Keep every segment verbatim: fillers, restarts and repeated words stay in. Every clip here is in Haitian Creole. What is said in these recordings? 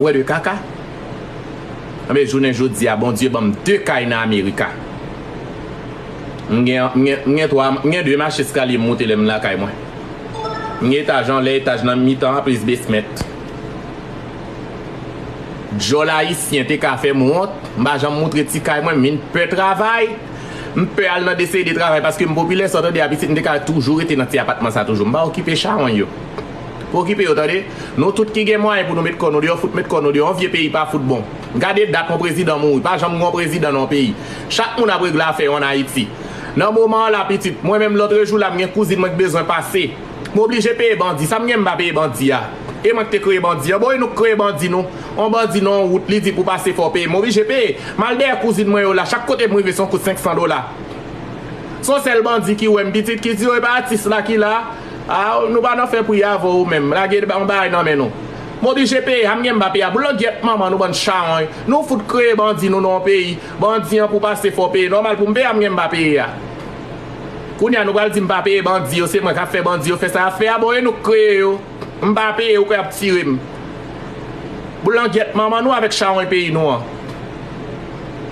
Ou wè de kaka? Anben, jounen jodi a, Bondye ban m de kay nan Amerika. M gen, m gen, m gen twa, m gen de mach eskalye m moute lè m lakay mwen. M gen etaj anlè, etaj nan mitan an, plis basement. Djòl ayisyen te ka fè m wont, m pa janm moutre ti kay mwen, m vin pè travay. M pè al nan de seri de travay paske m popilè, sa w tande a pitit, m te ka toujou rete nan ti apatman sa toujou. M pa okipe chawony yo. Pa okipe yo, tande. Nou tout ki gen mwayen pou nou met kò nou deyò, fout met kò nou deyò. Yon vye peyi pa fout bon. Gade dat yon prezidan mouri. Pa janm gen yon prezidan nan yon peyi. Chak moun ap regle afè yo ann Ayiti. Nan moman an la, pitit, mwen menm lòtrejou la, m gen kouzin mwen k bezwen pase. M oblije peye bandi. Sa m gen m pa peye bandi a? E mwen k te kreye bandi an? Bon, e nou k kreye bandi nou. On bandi nan yon wout, li di pou pase fò w peye. M oblije peye. M al dèyè kouzin mwen yo la. Chak kote m rive, se yon kout senk san dola. Se yon sèl bandi ki wè m pitit, ki di, "Yo, e pa atis la ki la? A, nou pa nan fè pri avè w menm. Lage yon bagay nan men nou." M oblije peye. A m gen m pa peye a? Boulangyèt manman nou, bann chawony. Nou fout kreye bandi nou nan yon peyi. Bandi an pou pase fò w peye. Nòmal pou m peye, a m gen m pa peye a? Kounye a nou pral di m pa peye bandi yo, se mwen k ap fè bandi yo fè sa y ap fè a? Bon, e nou k kreye yo. M pa peye, ou kwè y ap tire m? Boulangyèt manman nou avèk chawony peyi nou an.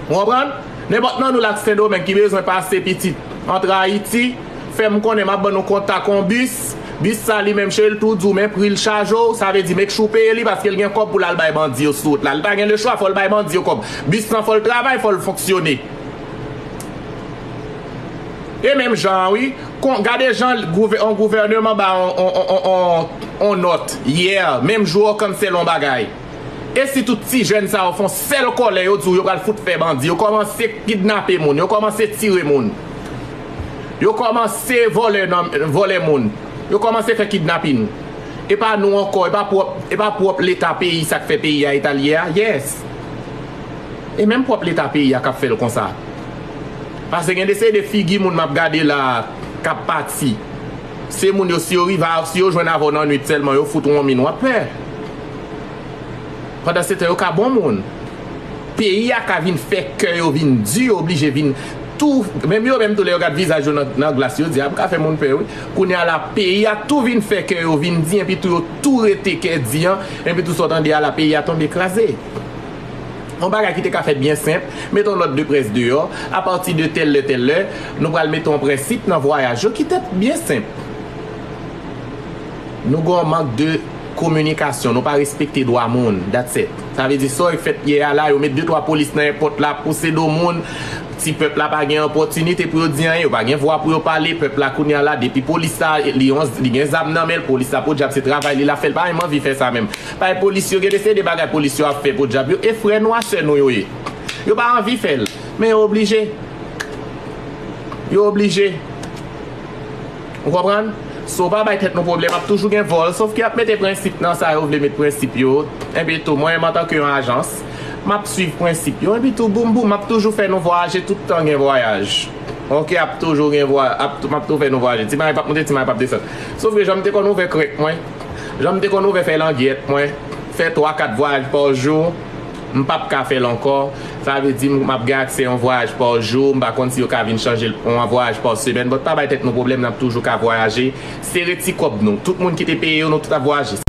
Ou konprann? Nenpòt nan nou la k Sendomeng ki bezwen pase pitit antre Ayiti, fè m konnen, m ap ban nou kontak yon bis. Bis sa li menm, cheri, l tou di w men pri l chaje w, sa vle di make sure w peye li paske l gen kòb pou l al bay bandi yo sou wout la. Li pa gen lechwa, fò l bay bandi yo kòb. Bis lan fò l travay, fò l fonksyone. E menm jan an, wi, kon, gade jan gouvè-, yon gouvèneman ba yon, yon, yon, yon, yon, yon nòt yè, menm jou yo cancel yon bagay. E si tout ti jèn sa yo fè yon sèl kòlè, yo di w yo pral fout fè bandi, yo kòmanse kidnape moun, yo kòmanse tire moun, yo kòmanse vòlè nan, vòlè moun, yo kòmanse fè kidnapin. E pa nou ankò, e pa pwòp, e pa pwòp leta peyi sa k fè peyi a eta l ye a? Yes. E menm pwòp leta peyi a k ap fè l konsa. Paske gen de seri de figi moun m ap gade la k ap pati. Se moun yo, si yo rive a, si yo jwenn avè w nan nwit sèlman, yo fout w yon min, w ap pè. Pandansetan, yo ka bon moun. Peyi a ka vin fè kè yo vin di, yo oblije vin tou, menm yo menm tou lè yo gad vizaj yo nan, nan glas, yo di, "A, m ka fè moun pè, wi." Kounye a la, peyi a tou vin fè kè yo vin di, enpi tou yo tou rete kè di an, enpi tou sa w tande a la, peyi a tonbe kraze. Yon bagay ki te ka fèt byen senp, mete yon nòt de près deyò, apati de tèl lè, tèl lè, nou pral mete yon prensip nan vwayaj yo ki te byen senp. Nou gen yon mank de kominikasyon, nou pa respekte dwa moun, that's it. Sa vle di sa k fèt yè a la, yo met de twa polis nan èpòt la, pouse do moun, ti pèp la pa gen opòtinite pou yo di anyen, yo pa gen vwa pou yo pale, pèp la kounye a la, depi polis sa, li yon, li gen zam nan men l, polis sa podyab se travay li l ap fè, l pa menm anvi fè sa menm. Bay polis yo, gen de seri de bagay polis yo ap fè podyab yo, e frè nou a sè nou yo ye. Yo pa anvi fè l, men yo oblije. Yo oblije. Ou konprann? So, pa bay tèt nou pwoblèm, ap toujou gen vòl, sòf ke y ap mete prensip nan sa yo vle met prensip yo. Enpi tou, mwen menm antanke yon ajans, m ap swiv prensip yo. Enpi tou, boum boum, m ap toujou fè nou vwayaje, tout tan gen vwayaj. Oke, ap toujou gen vwa-, ap, m ap tou fè nou vwayaje. Ti mari p ap monte, ti mari p ap desann. Sòf ke jan m te konn ouvè krèk mwen, jan m te konn ouvè fè langyèt mwen, fè twa, kat vwayaj pa jou, m p ap ka fè l ankò. Sa vle di m ap gen aksè yon vwayaj pa jou, m pa konn si yo ka vin chanje l yon vwayaj pa semèn, but pa bay tèt nou pwoblèm, n ap toujou ka vwayaje. Sere ti kòb nou. Tout moun ki te peye yo, nou tout ap vwayaje.